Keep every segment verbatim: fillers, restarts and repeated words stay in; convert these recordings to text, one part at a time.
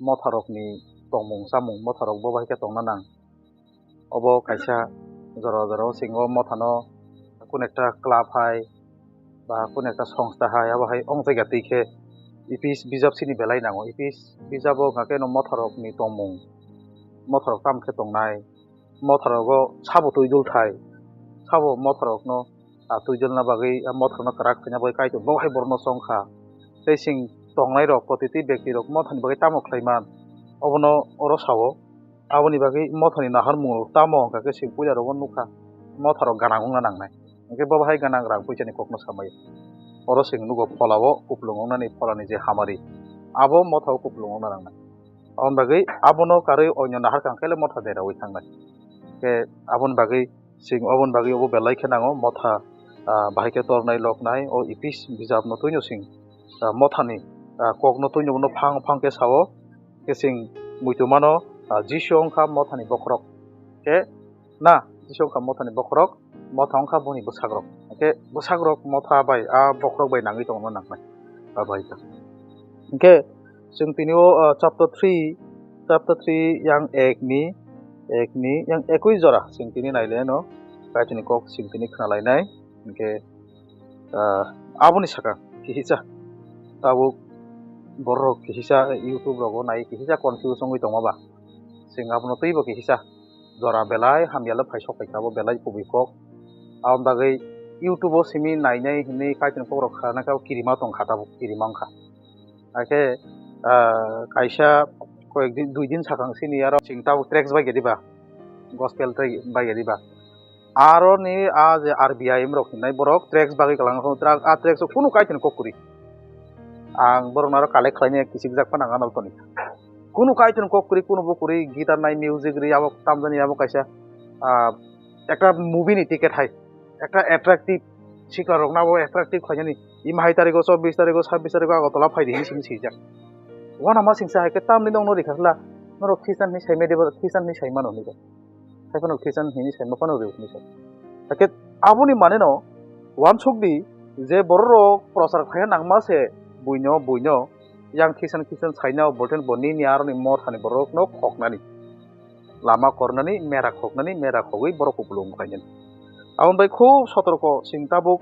motharokni tongmung chamung, motharok bo bahai khe tongna nang. Obo kaisa jora jora o singo mothano kun ekta club hai ba kun ekta songstha hai abo hai ong jaga twi khe epis bijap sini belai nango. Epis bijabo hwnkha khe no motharokni tongmung, motharok tamo khe tongnai, motharogo sabo twi dul thai, sabo motharokno a twi dulna bagwi a motharokno kwrak khaina bagwi Kaitor bo hai borokno chong kha. Tei chwng tongnairok, protiti bektirok mothani bagwi tamo khlai man, obono oro sao. Aboni bagwi mothani naharmungrok tamo hwnkha khe chwng puila rogo nukha, motharok ganang wngna nangnai. Hwnkhe bo bahai ganang rang puisani kokno samai. Oro chwng nugo pholao kupulung wngnani pholani je hamari, abo mothao kupulung wngna nangnai. Aboni bagwi abono karwi oino nahar kang khe le motha deraui thangnai. Khe aboni bagwi chwng oboni bagwi obo belai khe nango motha, ah, bahai khe tornai loknai o epis bijapno twino chwng, ah, mothani, ah, kokno twino bono phang phang khe sao. Khe chwng muitu mano, ah, Jisu wngkha mothani bokhorok. Khe na, Jisu wngkha mothani bokhorok, motha wngkha boni bwsakrok. Khe bwsakrok motha bai a bokhorok bai nangwi tongna nangnai. Abo hai kha. Hwnkhe chwng tini o, ah, chapter three, chapter three yang ek ni, ek ni yang ekui jora chwng tini nailai no, Kaitorni kok chwng tini khna lainai. Hwnkhe, ah, aboni saka kihisa tabuk borok kihisa YouTube rogo nai kihisa confuse wngwi tongma ba. Chwng abono twibo kihisa jora belai hamya le phai sok paikha, abo belai kubui kok. Aboni bagwi YouTube o simi nainai hinwi Kaitorni kokrok khanakhe abo kirima tongkha, tabuk kirima wngkha. Hakhe, ah, kaisa koyek din, dui din sakang sini aro chwng tabuk tracks bai gadiba, gospel tei bai gadiba. Aro ni a je R B I M rok hinai borok tracks bagwi kwlangkha, tra-, a tracks o kunu Kaitorni kok kwrwi. Ang borokno aro collect khlaina kichikjak phano ang ano toni. Kunu Kaitorni kok kwrwi, kunu bo kwrwi, guitar nai, music ri, abo tamjani, abo kaisa, ah, ekta movie ni ticket hai, ekta attractive sikla rokno abo attractive khlainani. Ima hai tariko, chobbish tariko, sabbish tariko Agartala phaidi hinwi simi swijak. Wana ma singsa hai khe tamni nokno rikha khla, norok Christian hinwi saimadi ba, Christian hinwi saimano hinwi. Haiphano Christian hinwi saima phano rw hinwi sa. Hakhe aboni mane no wansuk di je bororok prochar khlaiya nangma se buino, buino yang Christian, Christian saina bolten bo nini aroni mothani borokno khoknani. Lama kornani, mera khoknani, mera khogwi borok kupulung khlainani. Aboni bai khub sotorko chwng tabuk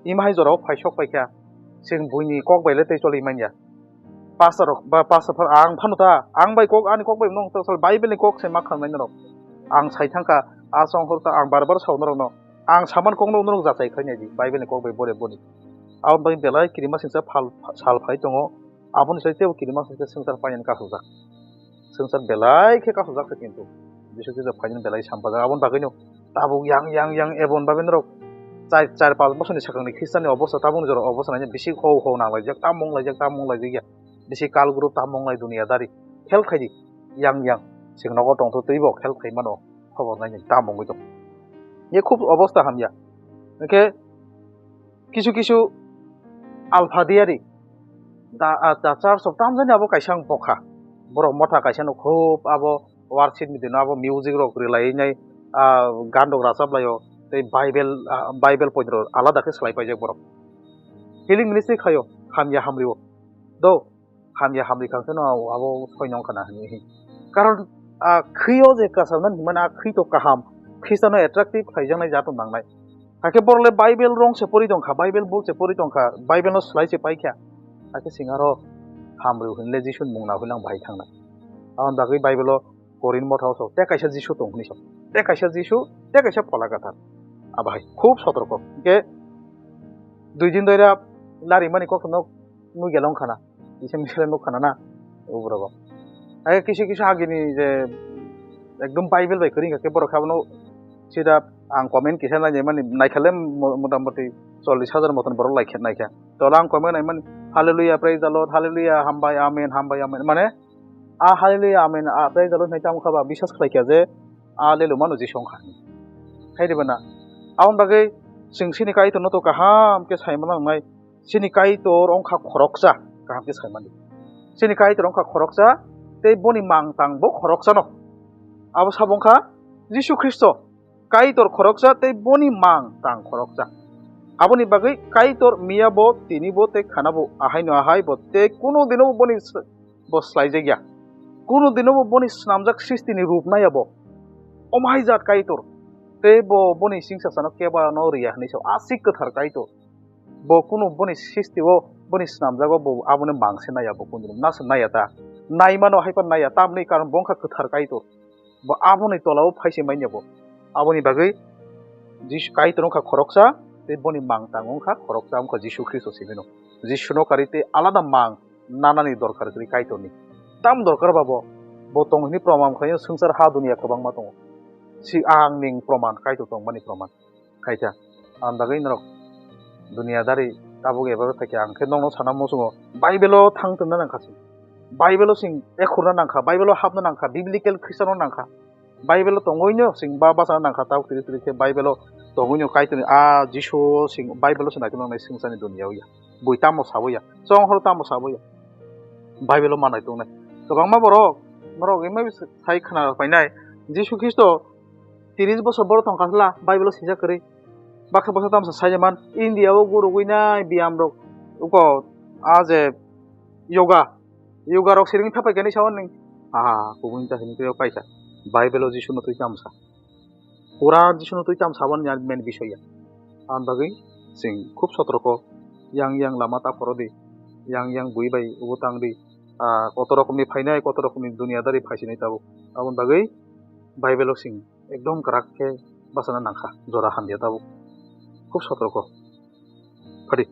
ima hai jorao phai sok paikha, chwng buini kok bai le tei choli manya. Pastor rok ba pastor phano ang phano ta, ang bai kok, ani kok bai nong ta, Bible ni kok se ma khangnai norok. Ang sai thangkha, a song hor ta, ang bar bar sao norokno. Ang saman kokno norok jachai khainai di, Bible ni kok bai bore boni. Aboni bai belai kirima singsa phal, sal phai tongo. Aboni sai tebo kirima singsa swngchar painani kasujak. Swngchar belai khe kasujak khe kintu Jisu Khristo phainani belai sampajak. Aboni bagwino tabuk yang, yang, yang, ebon bagwi norok char, char, panch bosorni swkangni Khristanni obosta, tabukni jora obosta naina bisi hou hou nanglaijak, tamo wnglaijak, tamo wnglaijak ya. Bisi kal group tamo wnglai duniya dari. Khel khaidi, yang, yang. Chwng nogo tongtho twibo khel khai mano, khobor naini tamo wngwi tong. Ye khub obosta hamya. Hwnkhe kisu kisu alpha diari, da, ah, da church of tamjani abo kaisa wng pokha. Borok motha kaisa no khub abo worship ni dino abo music rok rwlai nai, ah, gan rok rachap laio, tei Bible, ah, Bible poito rok alada khe slai paijak borok. Healing ministry khaio, hamya hamrio. Do, hamya hamri kang kheno abo soi nong khana hinwi. Karon, ah, khwio je kasam nan himana khwi to kaham, Khristiano attractive khlaijaknai jato nangnai. Hakhe borok le Bible rong se pori tongkha, Bible book se pori tongkha, Bible no slai se paikha. Hakhe sing aro hamrwi hinle Jisu ni mung na huilang bahai thangnai. Aboni bagwi Bible o Korin motha o sok, tei kaisa Jisu tong hinwi sok. Tei kaisa Jisu, tei kaisa Phola Gathar. Abahai khub sotorko. Hwnkhe dui din doira larimani kok no nugya long khana. Kisa misle nuk khana na, ugrogo. Ai kisu kisu agini je ekdom Bible bai kwrwi khe borok abono sida ang comment kisa nai mani naikhale mo-, motamoti chollish hajar moton borok like naikha. Tola ang comment nai mani, "Hallelujah, praise the Lord, hallelujah, hambai, amen, hambai, amen." Mane a hallelujah, amen, a praise the Lord hinai tamo kha ba biswas khlai kha je a lelu mano Jisu wngkha hinwi. Hai de bana. Aboni bagwi chwng chini Kaitorno to kaham khe sai mano wngnai. Chini Kaitor wngkha khoroksa, kaham khe sai mani. Chini Kaitor wngkha khoroksa, tei boni mang tang bo khoroksano. Abo sabo wngkha Jisu Khristo. Kaitor khoroksa tei boni mang tang khoroksa. Aboni bagwi Kaitor miya bo, tini bo tei khana bo, ahaino ahai bo tei kuno dino bo boni s-, bo slaijakya. Kunu dino bo boni snamjak srishti ni rup naiya bo. Omo hai jat Kaitor. Tei bo boni singsasano kebo ano riya hinwi sao. Aswk kwthar Kaitor. Bo kunu boni srishti o, boni snamjago bo aboni mang se naiya bo kunu dino. Na se naiya ta. Naimano hai phan naiya. Tamni karon bo wngkha kwthar Kaitor. Bo aboni tola o phai se manya bo. Aboni bagwi Jisu Kaitor wngkha khoroksa, tei boni mang tang wngkha khoroksa, wngkha Jisu Khristo simi no. Jisu no kari tei alada mang nanani dorkar kwrwi Kaitorni. Tam dorkar ba bo, bo tong hwnwi proman khlaio, swngchar ha duniya kwbangma tongo. Si ang ning proman, Kaitor tongmani proman. Khaikha, ang bagwi norok duniya dari tabuk eba khaikha, ang khe nokno sana muchungo, Bible o thang tongna nangkha chwng. Bible o chwng ekhorna nangkha, Bible o hapna nangkha, biblical Christian o nangkha. Bible o tongwino chwng ba bachana nangkha, tabuk tiri tiri khe Bible o tongwino Kaitorni a Jisu o chwng Bible o se naitoknai swngcharni duniya o ya. Bui tamo sabo ya, chonghor tamo sabo ya. Bible o manai tongnai. Kwbangma borok, norok ema sai khna painai, Jisu Khristo tris bosor borok tongkha sla Bible o sijak kwrwi. Baksa baksa tamsa sai man India o gurugwi nai biyam rok uko a je yoga, yoga rok siring thapai kani sao ning. Ah, kubun ta hini khe paisa. Bible o Jisu no twi tamsa. Quran Jisu no twi tamsa ban ya men bisoy ya. Ang bagwi chwng khub sotroko yang yang lama ta phoro di. Yang yang bui bai ubo tang di. Ah, kotor rokomni phainai, kotor rokomni duniadari phaisinai tabuk. Aboni bagwi Bible o chwng ekdom kwrak khe bachana nangkha, jora hamya tabuk. Khub sotroko. Phadi,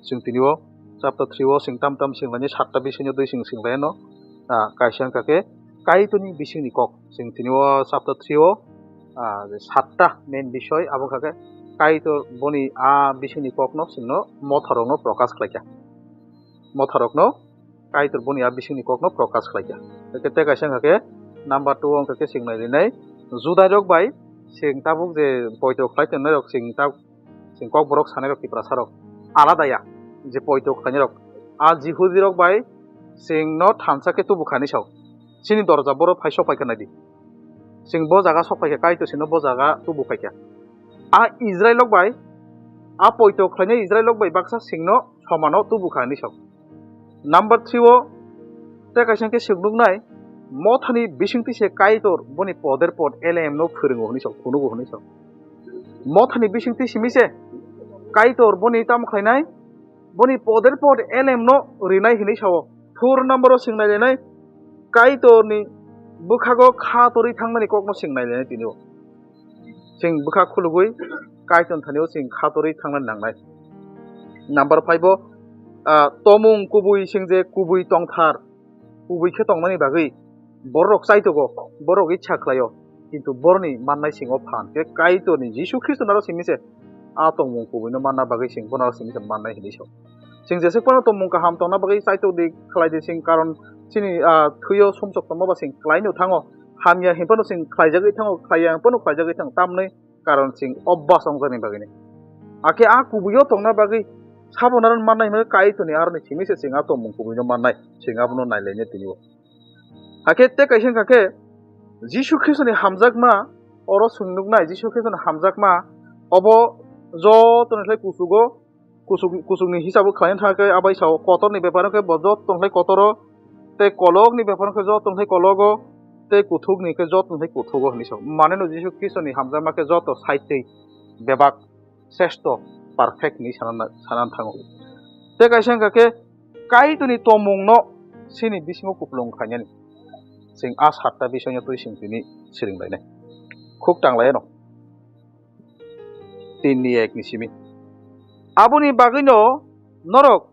chwng tini o chapter three o chwng tam tam swnglaini satta bisingni dui chwng swnglaino, ah, kaisa wngkha khe Kaitorni bisingni kok. Chwng tini o chapter three o, ah, je satta main bisoy abo wngkha khe Kaitor boni a bisingni kokno chwngno motharokno prokash khlaikha. Motharokno Kaitor boni a bisingni kokno prokash khlaikha. Tei kaisa wngkha khe number two o wngkha khe chwng nailinai Judairok bai chwng tabuk je poito khlai tongnairok chwng tabuk chwng kokborok sanairok Tiprasarok alada ya, je poito khlainairok a Jihudirok bai chwngno thansa khe tubu kha hinwi sao. Chini dorja boro phai sok paikha naidi. Chwng bo jaga sok paikha, Kaitor chwngno bo jaga tubu khaikha. A Israilrok bai, a poito khlainai Israilrok bai baksa chwngno somano tubu kha hinwi sao. Number three o tei kaisa khe swknuknai, mothani bisingtwi se Kaitor boni poder pod elem no phwrwngo hinwi sao, phunugo hinwi sao. Mothani bisingtwi simi se Kaitor boni tamo khlainai, boni poder pod elem no rinai hinwi sao. Four number o swng nailainai, Kaitorni bwkhago kha torwi thangnani kokno swng nailainai tini o. Chwng bwkha khulugwi Kaitor thani o chwng kha torwi thangnani nangnai. Number five o, ah, tomung kubui chwng je kubui tongthar, kubui khe tongmani bagwi borok chaitogo, borok ichha khlaio, kintu boroni mannai chwng o phan khe Kaitorni Jisu Khristo naro simi se a tongmung kubuino manna bagwi chwng bono simi se mannai hinwi sao. Chwng jeswk phano tongmung kaham tongna bagwi chaitok di khlai di chwng, karon chini, ah, thwi o sumsok tongma ba chwng khlai no thango, hamya hwn phano chwng khlaijagwi thango, khlaiya hwn phano khlaijagwi thango, tamni karon chwng obvas ongjakni bagwino. Hakhe a kubui o tongna bagwi sabo naron mannai hwnwi Kaitorni aroni simi se chwng a tongmung kubuino mannai, chwng abono nailainai tini o. Hakhe tei kaisa wngkha khe Jisu Khristoni hamjakma, oro chwng nuknai Jisu Khristoni hamjakma obo jotoni khlai kuchugo, kuchuk-, kuchukni hisabo khlaina thang khe abai sao, kotorni bepar khe bo joto khlai kotoro, tei kolokni bepar khe joto khlai kologo, tei kuthukni khe joto khlai kuthugo hinwi sao. Maneno Jisu Khristoni hamjakma khe joto side twi bebak sresto, perfect hinwi sana, sana thango. Tei kaisa wngkha khe Kaitorni tongmungno chini bisingo kupulung khainani. Chwng a satta bisoino twi chwng tini swrwnglainai. Khuk tanglaino. Tinni ekni simi. Aboni bagwino norok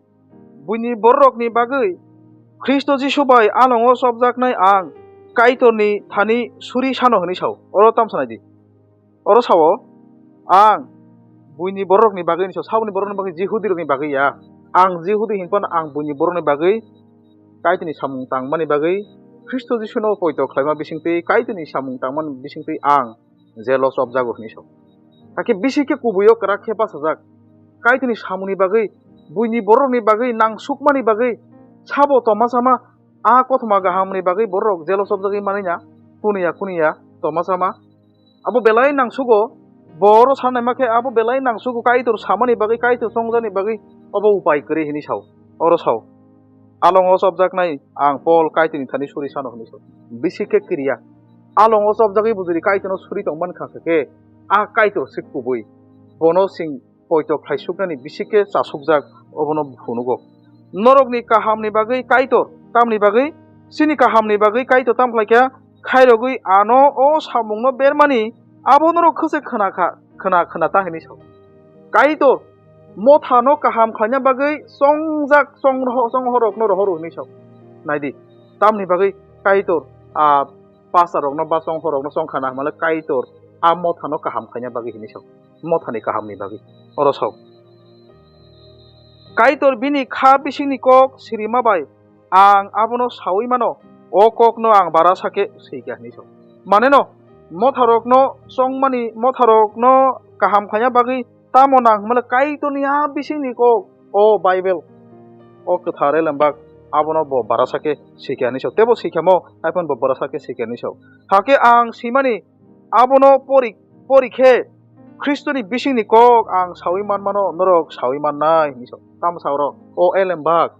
buini bororokni bagwi Khristo Jisu bai alongo chopjaknai ang Kaitorni thani suri sano hwnwi sao. Oro tamsa naidi. Oro sao, ang buini bororokni bagwi hwnwi sao, saboni bororokni bagwi, Jihudirokni bagwi ya. Ang Jihudi hinphano ang buini bororokni bagwi Kaitorni samung tangmani bagwi, Khristo Jisuno poito khlaima bisingtwi, Kaitorni samung tangmani bisingtwi ang jelo chopjago hwnwi sao. Hakhe bisi khe kubuio kwrak khe bachajak. Kaitorni samungni bagwi, buini bororokni bagwi, nangsukmani bagwi, sabo toma sama, a kothoma gahamni bagwi bororok jelo chopjagwi manwi na, kuniya kuniya toma sama. Abo belai nangsugo, bo oro sanai ma khe abo belai nangsugo, Kaitor samani bagwi, Kaitor chongjani bagwi, obo upai kwrwi hwnwi sao, oro sao. Alongo chopjaknai ang Pol Kaitorni thani suri sano hwnwi sao. Bisi khe kiriya. Alongo chopjagwi bujuri Kaitorno suri tongman kha khe, a Kaitor se kubui. Bono sing poito khlaisuknani bisi khe chasukjak, obono phunugo. Norokni kahamni bagwi Kaitor tamni bagwi, chini kahamni bagwi Kaitor tam khlaikha, khairogwi ano o samungno bermani abo norok khwse khna kha, khna khna ta hwnwi sao. Kaitor mothano kaham khlaina bagwi chongjak chong-, chonghorrokno rohoro hwnwi sao. Naidi, tamni bagwi Kaitor, a, pastorrokno ba chonghorrokno chongkhana hwnmale Kaitor a mothano kaham khlaina bagwi hwnwi sao. Mothani kahamni bagwi. Oro sao. Kaitor bini kha bisingni kok sirima bai ang abono saui mano, o kokno ang barasa khe swi kha hwnwi sao. Maneno, motharokno chongmani, motharokno kaham khaina bagwi tamo nang hwnmale Kaitorni a bisingni kok, o Bible, o kwthar elembak, abono bo barasa khe swi kha hwnwi sao. Tebo swi khamo, haiphano bo barasa khe swi kha hwnwi sao. Hakhe ang swimani abono pori, pori khe Khristoni bisingni kok ang saui manmano norok saui mannai hwnwi sao. Tamo sao oro, o elembak,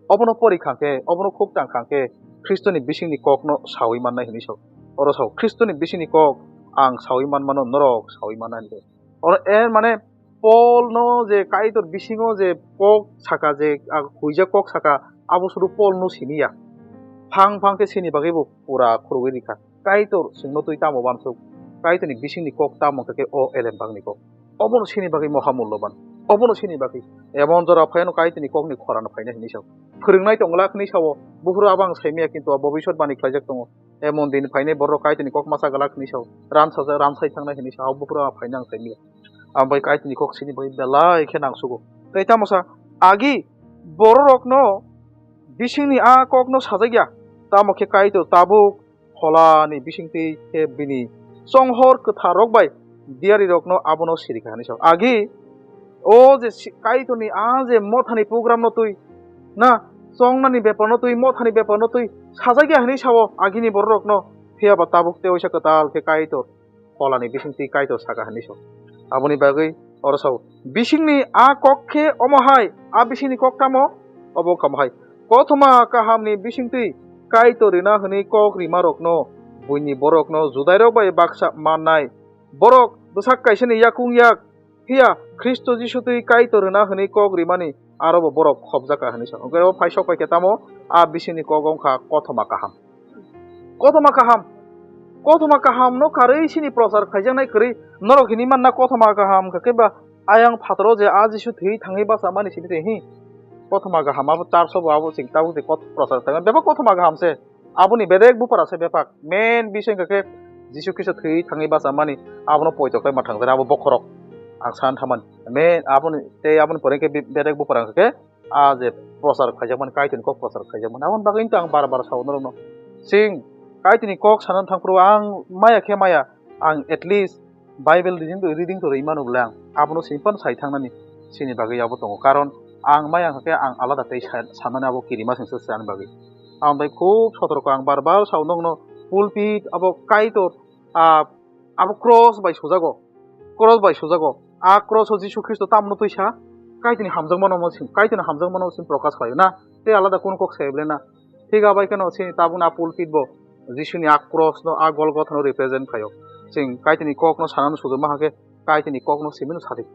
obono pori kha khe, obono khuk tang kha khe, Khristoni bisingni kokno saui mannai hwnwi sao. Oro sao, Khristoni bisingni kok ang saui manmano norok saui mannai hwnwi sao. Oro e mane Polno je Kaitor bisingo je kok saka, je, ah, huijak kok saka, abo sudu Polno siniya. Phang phang khe sini bagwi bo pura khurugwi rikha. Kaitor chwngno twi tamo uansuk? Kaitorni bisingni kok tamo hwnkha khe o elembakni kok. Obono sini bagwi moha mulloban. Obono sini bagwi. Emon jora phaiyano Kaitorni kokni khorano phaina hinwi sao. Phwrwngnai tongla hinwi sao. Buphuru abo ang saimaya, kintu o bobisot bani khlaijak tongo. Emon din phainai borok Kaitorni kok masa glak hinwi sao. Ramsaja, ramsai thangnai hinwi sao. Buphuru abo phaina ang saimaya. Ang bai Kaitorni kok sini bagwi belai khe nangsugo. Tei tamo sa, agi bororokno bisingni a kokno sajakya. Tamo khe Kaitor tabuk Pholani bisingtwi khe bini chonghor kwtharrok bai diyarirokno abono sirikha hinwi sao. Agi o je si-, Kaitorni a je mothani programno twi na chongnani beparno twi, mothani beparno twi sajakya hinwi sao agini bororokno, phiya ba tabuk tei waisa kwtal khe Kaitor Pholani bisingtwi Kaitor saka hinwi sao. Aboni bagwi oro sao, bisingni a kok khe omo hai, a bisingni kok tamo? Obo wngkha omo hai, kothoma kahamni bisingtwi Kaitor rina hwnwi kok rimarokno, buini borokno Judairok bai baksa mannai. Borok bwsak kaisani yakung yak, phiya Khristo Jisu twi Kaitor rina hwnwi kok rimani aro bo borok khopjak kha hinwi sao. Hwnkhe o phaisok pai khe tamo? A bisingni kok wngkha kothoma kaham. Kothoma kaham. Kothoma kahamno karwi sini prochar khaijaknai kwrwi. Norok hini manna kothoma kaham hwnkha khe ba ayang phataro je a Jisu thwi thangwi bachamani simi twi hi. Kothoma kaham abo church obo abo chwng tabuk twi kot-, prochar khaima. Bebak kothoma kaham se. Aboni bedek bupara se bebak. Main bising hwnkha khe Jisu Khristo thwi thangwi bachamani abono poito khlai ma thangjaknai abo bokhorok. Ang san thamani. Main aboni tei aboni pore khe be-, bedek bupara hwnkha khe a je prochar khaijakmani, Kaitorni kok prochar khaijakmani, aboni bagwi wngkha ang bar bar sao norokno. Chwng Kaitorni kok sana thangphuru ang maya khe maya, ang at least Bible reading to, reading to rwi mano bwle ang abono simi phano sai thangnani sini bagwi abo tongo. Karon ang maya hwnkha khe ang alada tei sa-, sanmani abo kirima singsa se ani bagwi. Ang bai khub sotorko ang bar bar sao nokno pulpit abo Kaitor, ah, abo cross bai sujago. Cross bai sujago. A cross o Jisu Khristo tamno twisa? Kaitorni hamjakmano mo sing, Kaitorni hamjakmano sing prokash khlaio na? Tei alada kunu kok sai bwle na? Thik abai kheno chini tabukni a pulpit bo Jisuni a cross no, a Golgotha no represent khlaio. Chwng Kaitorni kok no sanani sujuma hakhe Kaitorni kok no simino sadi.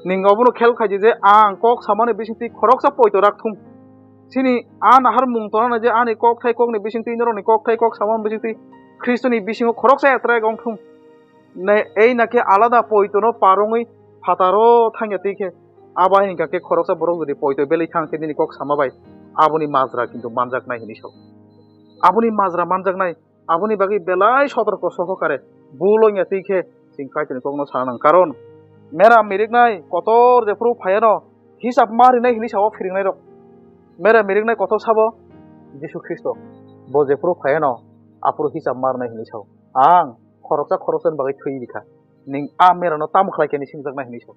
Ning obono khel khaidi je ang kok samani bisingtwi khoroksa poito rak thung. Chini a nahar mung tongnai je ani kok thai kok ni bisingtwi, norokni kok thai kok samani bisingtwi Khristoni bisingo khoroksa attract ong thung. Ne, ei nakhe alada poitono parongwi phataro thangya twi khe, abo hai hwnkha khe khoroksa borok jodi poito belai thang khe nini kok sama bai aboni majra kintu manjaknai hinwi sao. Aboni majra manjaknai, aboni bagwi belai sotorko sohokare bul wngya twi khe chwng Kaitorni kokno sana nang. Karon mera miriknai kotor jephuru phaiano hisab ma rinai hinwi sao phiringnai rok. Mera miriknai kotor sabo Jisu Khristo. Bo jephuru phaiano aphuru hisab ma rinai hinwi sao. Ang khoroksa khoroksani bagwi thwi rikha. Ning a merano tamo khlai khe ni singjaknai hinwi sao.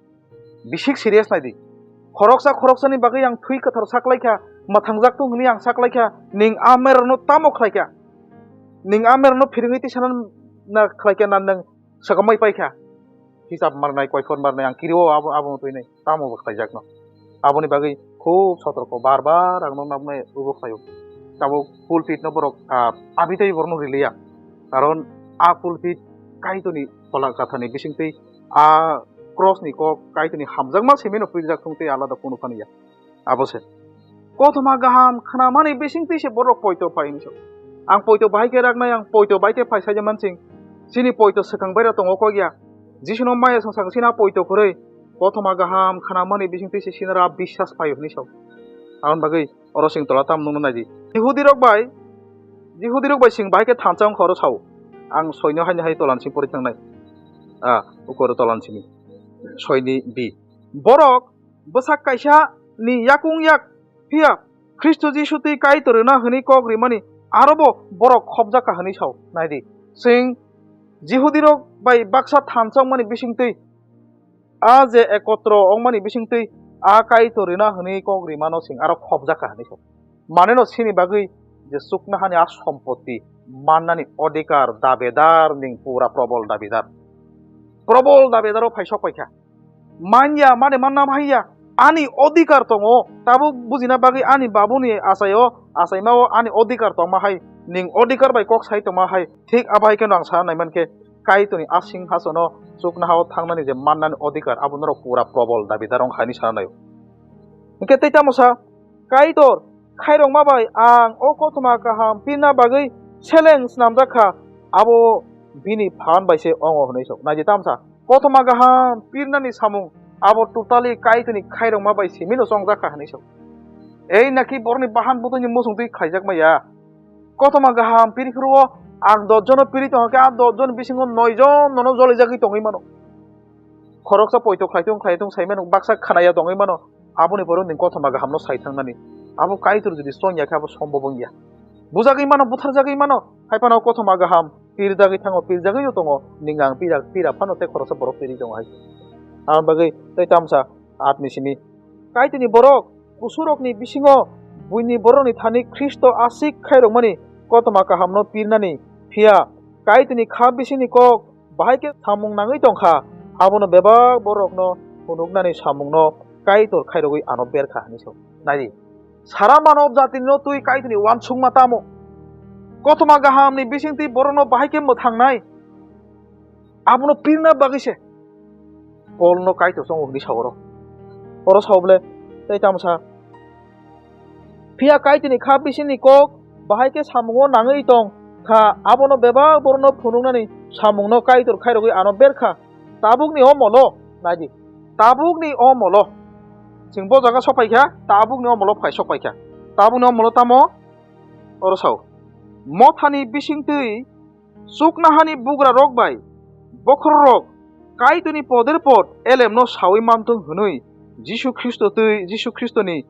Bisik serious nai di. Khoroksa khoroksani bagwi ang thwi kwthar saklaikha, mwthangjak tong hwnwi ang saklaikha, ning a merano tamo khlaikha? Ning a merano phiringwi tisa na khlaikha na nwng swkamwi paikha? Hisab marnai, koikhor marnai ang kirio abo, abo twi nai tamo bo khlaijakno. Aboni bagwi khub sotorko bar bar ang no nabnai ubo khlaio. Tabuk pulpit no borok, ah, abitwi borok no riliya. Karon a pulpit Kaitorni Phola Kathani bisingtwi a cross ni kok Kaitorni hamjakma simi no pirjak thung tei alada kunu phano ya. Abo se. Kothoma kaham khnamani bisingtwi se borok poito phai hinwi sao. Ang poito bahai khe raknai, ang poito bai khe phai saija mansing. Chini poito swkang baira tongo kok ya. Jisuno maya song song sina poito kwrwi. Kothoma kaham khnamani bisingtwi se sinara biswas phai hinwi sao. Aboni bagwi oro sing tola tam nungno naidi. Jihudi rok bai, Jihudi rok bai sing bahai khe thansa wngkha oro sao. Ang soino haino hai tolan sing pori thangnai. Ah, ukoro tolan simi. Soini bi. Borok bwsak kaisa ni yakung yak phiya Khristo Jisu twi Kaitor rwna hwnwi kok rimani arobo borok khopjak kha hwnwi sao. Naidi, chwng Jihudirok bai baksa thansa wngmani bisingtwi, a je ekotro wngmani bisingtwi a Kaitor rwna hwnwi kok rimano chwng aro khopjak kha hwnwi sao. Maneno sini bagwi je chuknohani a sompoti mannani odhikar dabedar ning pura probol dabedar. Probol dabedaro phai sok paikha. Manya, mane manna haiya, ani odhikar tongo, tabuk bujina bagwi ani babuni achaio, achaimao ani odhikar tongma hai, ning odhikar bai kok sai tongma hai, thik abo hai kheno ang sana naimankhe, Kaitorni a singhasono chuknohao thangnani je mannani odhikar, abo norok pura probol dabidar wngkha hinwi sana naio. Hinkhe tei tamo sa, Kaitor khairokma bai ang o kothoma kaham pirna bagwi seleng snamjak kha, abo bini phan bai se wngo hwnwi sok. Naidi tamo sa, kothoma kaham pirnani samung abo totally Kaitorni khairokma bai simino chongjak kha hwnwi sao. Ei naki borokni bahan butoni muchung twi khlaijak maya. Kothoma kaham piri phuru o ang dos jono piri tongkha khe, a dos jon bisingo noi jon nono jolijagwi tongwi mano. Khoroksa poito khlaitung khlaitung sai mano, baksa khanaya tongwi mano. Aboni borok ning kothoma gahamno sai thangnani. Abo Kaitor jodi chongya khe abo sombob wngya. Bujagwi mano, butharjagwi mano, hai phano kothoma gaham pirjagwi thango, pirjagwino tongo, ning ang pira, pira phano tei khoroksa borok pirwi tongo hai. Aboni bagwi tei tamsa atni simi Kaitorni borok kusurokni bisingo buini borokni thani Khristo aswk khairokmani kothoma kahamno pirnani, phiya Kaitorni kha bisingni kok bahai khe samung nangwi tongkha, abono bebak borokno phunuknani samungno Kaitor khairogwi ano berkha hinwi sao. Naidi, sara manob jatinino twi Kaitorni uansukma tamo? Kothoma gahamni bisingtwi borokno bahai khe mwthangnai, abono pirna bagwi se Polno Kaitor chongo hinwi sao oro. Oro sao bole tei tamo sa, phiya Kaitorni kha bisingni kok bahai khe samungo nangwi tong kha, abono bebak borokno phunuknani samungno Kaitor khairogwi ano berkha. Tabukni o molo, naidi, tabukni o molo. Chwng bo jaga sokpaikha, tabukni o molo phai sokpaikha. Tabukni o molo tamo? Oro sao. Mothani bisingtwi chuknohani bugrarok bai bokhorok Kaitorni poder pot elemno saui manthung hwnwi Jisu Khristo twi, Jisu Khristoni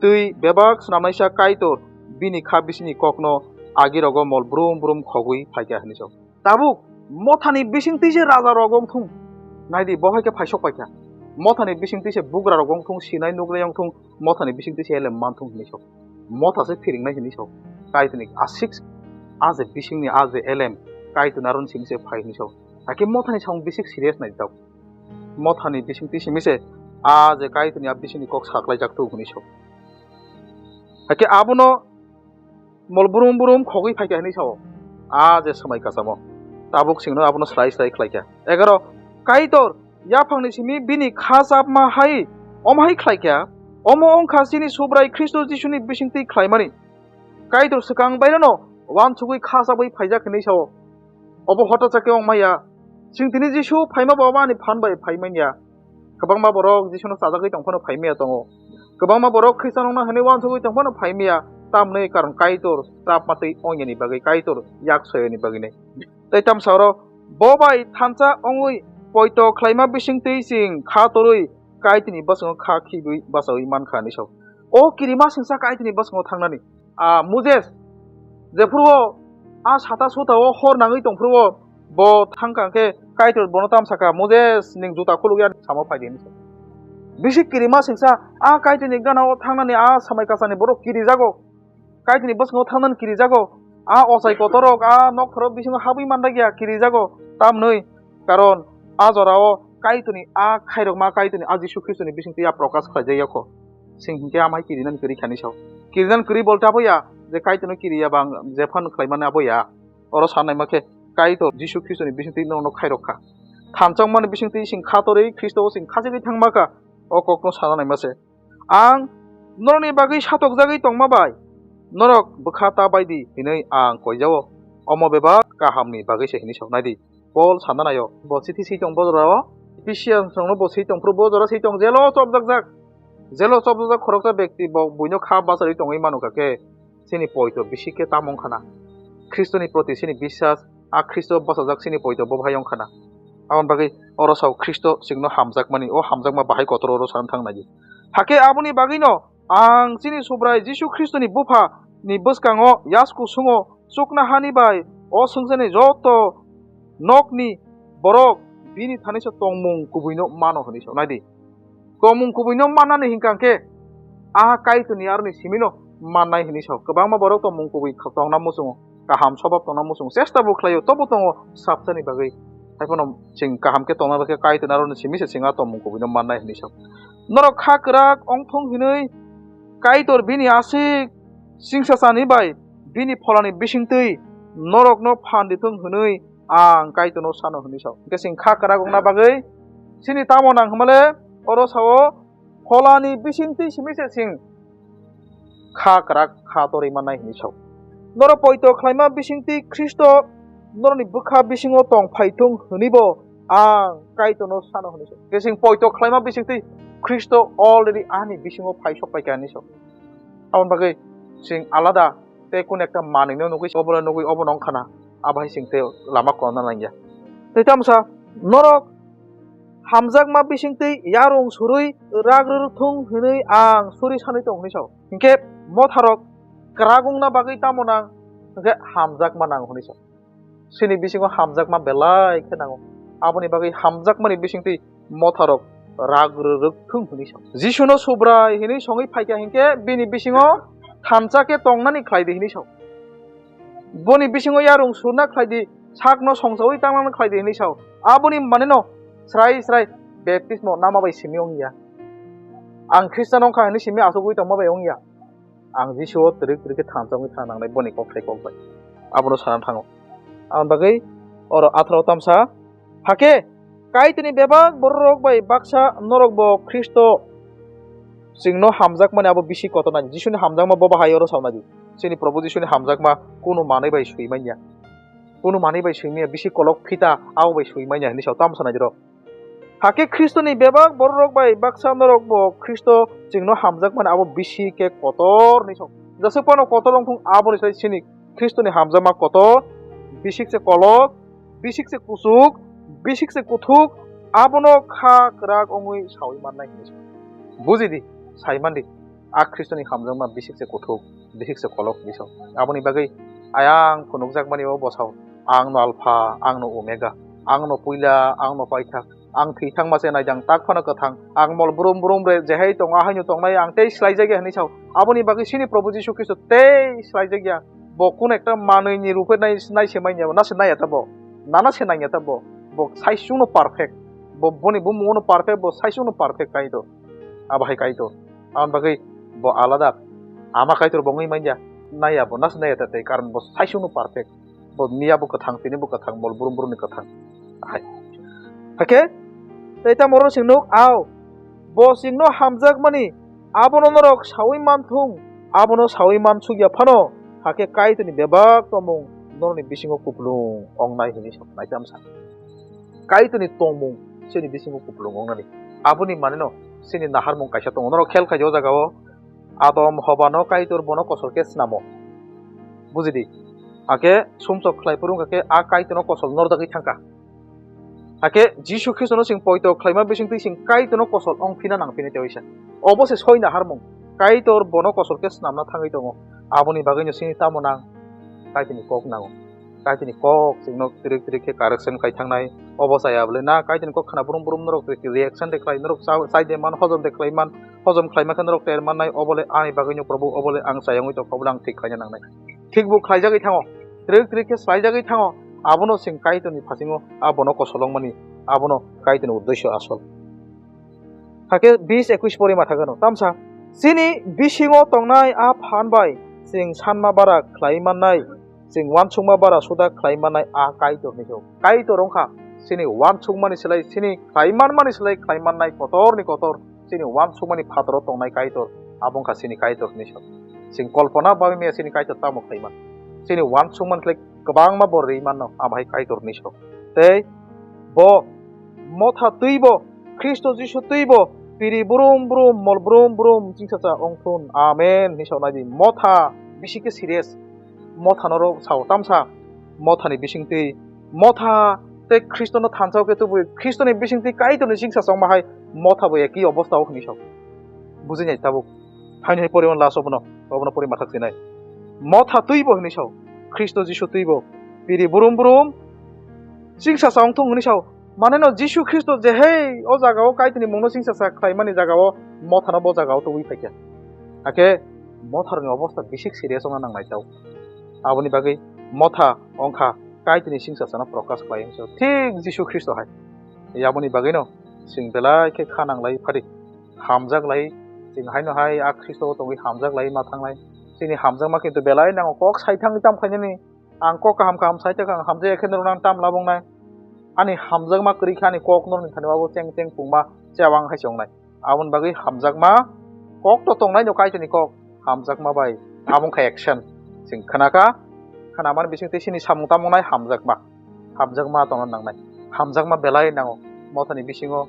twi bebak snamnaisa Kaitor bini kha bisingni kokno agirogo mol brum brum khogwi phaikha hwnwi sao. Tabuk mothani bisingtwi se rajarok wngthung, naidi, bo hai khe phaisok paikha. Mothani bisingtwi se bugrarok wngthung, sinai nuknai wngthung, mothani bisingtwi se elem manthung hinwi sok. Motha se phiringnai hinwi sok. Kaitorni aswk a je bisingni a je elem, Kaitorni aron simi se phai hinwi sok. Hakhe mothani samung bisik serious nai tau. Mothani bisingtwi simi se a je Kaitorni a bisingni kok saklaijak tu hinwi sok. Hakhe abono mol brum brum khogwi phaikha hinwi sao. A je swmai kasamo. Tabuk singno abono slai slai khlaikha. Egaro, Kaitor yaphangni simi bini kha chapma hai omo hai khlaikha. Omo wngkha chini Subrai Khristo Jisuni bisingtwi khlaimani. Kaitor swkang bairano uansugwi kha chapwi phaijak hinwi sao. Obo hotacha khe wng maya. Chwng tini Jisu phaima bo obo ani phan bai phai manya. Kwbangma borok Jisuno chajagwi tong phano phai maya tongo. Kwbangma borok Khristian wngna hwnwi uansugwi tong phano phai maya. Tamni karon Kaitor chapma twi ongyani bagwi, Kaitor yak soyani bagwini. Tei tamsa oro bo bai thansa wngwi poito khlaima bising twi chwng kha torwi Kaitorni bwskango kha khibwi bachaui mankha hinwi sao. O kirima singsa Kaitorni bwskango thangnani. Ah, Moses, jephuru o a sata suta o hor nangwi tongphuru o, bo thangkha khe Kaitor bono tam sakha, "Moses, ning juta khulukya samo phaidi," hinwi sa. Bisi kirima singsa, a Kaitorni gana o thangnani a samai kasani borok kirijago. Kaitorni bwskango thangnani kirijago. A ochai kotorrok, a nokthorrok bisingo habwi mandakya kirijago. Tamnwi, karon a jorao Kaitorni a khairokma Kaitorni a Jisu Khristoni bisingtwi a prokash khlaijakya kho. Sing hinkhe amhai kirinani kwrwi kha hinwi sao. Kirinani kwrwi bolte abo ya, je Kaitorno kiriya ba ang jephanu khlaimani abo ya. Oro sanai ma khe Kaitor Jisu Khristoni bisingtwi norokno khairok kha. Thanchokmani bisingtwi sing khatorwi Khristo o sing khachigwi thangma kha, o kokno sana naima se. Ang norokni bagwi satokjagwi tongma bai norok bwkha ta bai di hinwi ang koijao. Omo bebak kahamni bagwi se hinwi sao. Nai di, Pol sana naio. Bo chithi swi tong bo jorao. Ephesians rokno bo swi tong phuru bo jora swi tong jelo chopjakjak. Jelo chopjak khoroksa bekti bo buino kha bacharwi tongwi manu kha khe, chini poito bisi khe tamo wngkha na? Khristoni proti chini biswas, a Khristo bachajak chini poito bo bahai wngkha na? Aboni bagwi oro sao Khristo chwngno hamjakmani, o hamjakma bahai kotor oro sana thang nai di. Hakhe aboni bagwino ang chini Subrai Jisu Khristoni Bupha ni bwskango yasku sungo chukna hani bai o swngcharni joto nokni borok bini thani se tongmung kubuino mano hinwi sao. Nai di, tongmung kubuino mannani hinkha khe aha Kaitorni aroni simino mannai hinwi sao. Kwbangma borok tongmung kubui kha-, tongna muchungo, kaham swbab tongna muchungo, chesta bo khlaio, tobo tongo sabsani bagwi. Haiphano chwng kaham khe tongna bagwi Kaitorni aroni simi se chwng a tongmung kubuino mannai hinwi sao. Norok kha kwrak wngthung hinwi Kaitor bini aswk chwngsachani bai bini pholani bisingtwi norokno phan dithung hinwi ang Kaitorno sano hinwi sao. Hinkhe chwng kha kwrak wngna bagwi chini tamo nang hwnmale oro sao, pholani bisingtwi simi se chwng kha kwrak kha torwi mannai hinwi sao. Norok poito khlaima bisingtwi Khristo norokni bwkha bisingo tong phai thung hinwi bo ang Kaitorno sano hinwi sao. Hinkhe chwng poito khlaima bisingtwi Khristo already ani bisingo phai sok pai kha hinwi sao. Aboni bagwi chwng alada tei kunu ekta manwino nugwi, obono nugwi obono wngkha na, abo hai chwng tei lama kwlangna nangya. Tei tamsa norok hamjakma bisingtwi yarung surwi rak rwrwk thung hinwi ang suri sanwi tong hinwi sao. Hinkhe motharok kwrak wngna bagwi tamo nang? Hinkhe hamjakma nang hinwi sao. Chini bisingo hamjakma belai khe nango. Aboni bagwi hamjakmani bisingtwi motharok rak rwrwk thung hinwi sao. Jisuno Subrai hinwi songwi phaikha hinkhe bini bisingo thansa khe tongnani khlai di hinwi sao. Boni bisingo yarung surna khlai di, sakno songchawi tangnani khlai di hinwi sao. Aboni maneno srai srai baptismo nama bai simi wngya. Ang Khristan wngkha hinwi simi achugwi tongma bai wngya. Ang Jisu o twrwk twrwk khe thansa wngwi thang nangnai boni kokthai kok bai. Abono sana thango. Aboni bagwi oro atharo tamsa. Hakhe Kaitorni bebak bororok bai baksa norokbo Khristo chwngno hamjakmani abo bisi kotor nai. Jisuni hamjakma bo bahai oro sauna di. Chini Probhu Jisuni hamjakma kunu manwi bai swi manya. Kunu manwi bai swi manya, bisi kolok phita abo bai swi manya hinwi sao tamsa nai rok. Hakhe Khristoni bebak bororok bai baksa norokbo Khristo chwngno hamjakmani abo bisi khe kotor hinwi sao. Jeswk phano kotor wng thung, aboni sai chini Khristoni hamjakma kotor, bisik se kolok, bisik se kuchuk, bisik se kuthuk, abono kha kwrak wngwi saui mannai hinwi sao. Buji di, sai man di, a Khristoni hamjakma bisik se kuthuk, bisik se kolok hinwi sao. Aboni bagwi ayang phunukjakmani o bosao, "Ang no Alpha, ang no Omega, ang no puila, ang no paithak, ang thwi thangma se naidang tak phano kwthang, ang mol brum brum re jehai tongo, ahaino tongnai, ang tei swlaijakya," hinwi sao. Aboni bagwi chini Probhu Jisu Khristo tei swlaijakya. Bo kunu ekta manwi ni rup nai, nai se manya, na se naiya ta bo. Nana se naiya ta bo. Bo saichung no perfect. Bo boni bumung no perfect, bo saichung no perfect Kaitor. Abo hai Kaitor. Aboni bagwi bo alada. Ama Kaitor bo wngwi manya. Naiya bo, na se naiya ta tei, karon bo saichung no perfect. Bo miya bo kwthang, tini bo kwthang, mol brum brum ni kwthang. Hai. Hakhe tei tamo oro chwng nuk, ao, bo chwngno hamjakmani abono norok saui man thung, abono saui man sukya phano, hakhe Kaitorni bebak tongmung norokni bisingo kupulung wngnai hinwi sao, nai tamsa. Kaitorni tongmung chini bisingo kupulung wngnani. Aboni maneno chini naharmung kaisa tongo. Norok khel khai o jaga o Adam Hobano Kaitor bono kosol khe snamo. Buji di. Hakhe sumsok khlai phuru wngkha khe a Kaitorno kosol norjagwi thangkha. Hakhe Jisu Khristono chwng poito khlaima bisingtwi chwng Kaitorno kosol wng phina nang phini teisa. Obo se soi naharmung. Kaitor bono kosol khe snamna thangwi tongo. Aboni bagwino chini tamo nang? Kaitorni kok nango. Kaitorni kok chwngno twrwk twrwk khe correction khai thangnai. Obo chaya bwle na Kaitorni kok khna brum brum norok reaction de khlai, norok cha-, chai de man, hojom de khlai man, hojom khlai ma khe norok ter mannai. Obo le ani bagwino Probhu, obo le ang chayangwi tongkha, obo le ang thik khlaina nangnai. Thik bo khlaijagwi thango, twrwk twrwk khe swlaijagwi thango, abono chwng Kaitorni phasingo a bono kosol wngmani, abono Kaitorni uddesyo asol. Hakhe bis ekwis pori ma thangano, tamsa, Chini bisingo tongnai a phan bai chwng sanma bara khlai mannai, chwng uansukma bara suda khlai mannai a Kaitorni se. Kaitor wngkha chini uansukmani slai, chini khlai manmani slai khlai mannai kotorni kotor, chini uansukmani phataro tongnai Kaitor, abo wngkha chini Kaitorni se. Chwng kolpona bai maya chini Kaitor tamo khlai man. Chini uansukmani slai kwbangma bo rwi mano, abo hai Kaitorni se. Tei bo motha twibo, Khristo Jisu twibo, piri brum brum, mol brum brum, chwngsacha ongthun. Amen, hinwi sawi nai di. Motha bisi khe serious. Motha norok sao tamsa, mothani bisingtwi, motha tei Khristono thansa khe tubui, Khristoni bisingtwi Kaitorni chwngsacha ongma hai motha bo ekhi obostha o hinwi sao. Bujinai tabuk. Haino hai poriman last obono, obono pori mathak sinai. Motha twibo hinwi sao. Khristo Jisu twibo. Piri brum brum. Chwngsacha ongthung hinwi sao. Mane no Jisu Khristo je hei o jaga o Kaitorni mungno chwngsacha khlaimani jaga o mothano bo jaga o tubui phaikha. Hakhe motharni obostha bisik serious ongna nangnai tao. Aboni bagwi motha ongkha Kaitorni chwngsachano prokash khlai hinwi sao. Thik Jisu Khristo hai. Aboni bagwino chwng belai khe kha nanglai phadi. Hamjak lai, chwng haino hai a Khristo o tongwi hamjak lai ma thanglai. Chini hamjakma kintu belai nango, kok sai thangwi tam khainani. Ang kok kaham kaham sai thangkha, ang hamjakya khe norok nang tam labongnai. Ani hamjakma kwrwi khe ani kok norokni thani abo cheng cheng pungma chewang hai se wngnai. Aboni bagwi hamjakma kok to tongnai no Kaitorni kok, hamjakma bai abo wngkha action. Chwng khnakha, khnamani bisingtwi chini samung tamo wngnai hamjakma. Hamjakma tongna nangnai. Hamjakma belai nango. Mothani bisingo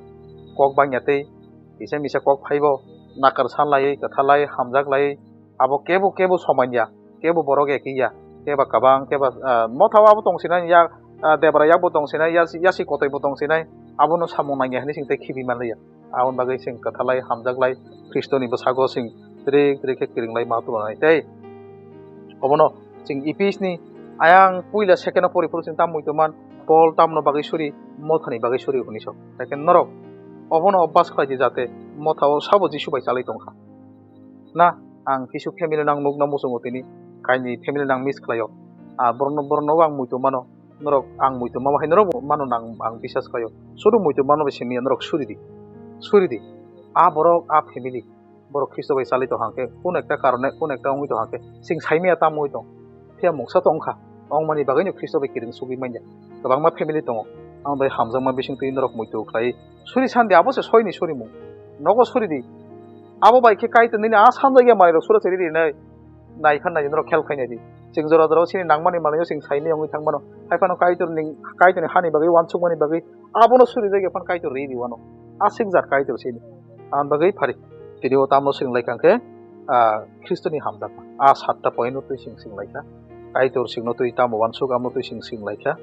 kok bangya tei kisa misa kok phaibo nakar san laiwi, kwtha lai, hamjak lai. Abo kebo kebo somanya, kebo borok ekya, keba kabang, keba, ah, motha o abo tong sinai, ya, ah, debra yakbo tong sinai, ya, yasi kotoi bo tong sinai, abono samung nangya hinwi chwng tei khibi manliya. Aboni bagwi chwng kwtha lai, hamjak lai, Khristoni bwsago chwng trik trik khe kwrwng lai ma tubunai tei obono chwng Ephes ni ayang puila second o pori phuru chwng tam muitu man, Paul tamno bagwi suri, mothani bagwi suri hwnwi sok. Haikhe norok obono obas khlai di, jate motha o sabo Jisu bai chalai tongkha. Na, ang kisu family nang nukna muchungo tini, kaini family nang miss khlaio. Ah, borokno, borokno ang muitu mano, norok ang muitu mano hai norok mano nang ang bisas khlaio. Suru muitu mano bai simi norok suri di. Suri di. A borok, a family. Borok Khristo bai chalai tong hangkhe, kun ekta karone, kun ekta wngwi tong hangkhe, chwng saimaya tamo wngwi tong. Phiya mungsa tong kha. Ongmani bagwino Khristo bai kiring sugwi manya. Kwbangma family tongo. Ang bai hamjakma bising twi norok muitu khlai. Suri sandi abo se soini surimung. Nogo suri di. Abo bai khe Kaitor nini a sanjakya manwi rok sura chiri rinai. Nai khan nai norok khel khainai di. Chwng jora jora sini nangmani manwi chwng saimaya wngwi thangmano. Haiphano Kaitor ni, Kaitor ni hani bagwi, wansukmani bagwi abono suri jakya phano Kaitor ri di wano. Aswk jat Kaitor sini. Ang bagwi phari. Tini o tamo swrwng lai kha khe, ah, Khristoni hamjakma. A satta point no twi chwng swrwng lai kha. Kaitor chwngno twi tamo wansuk amo twi chwng swrwng lai kha.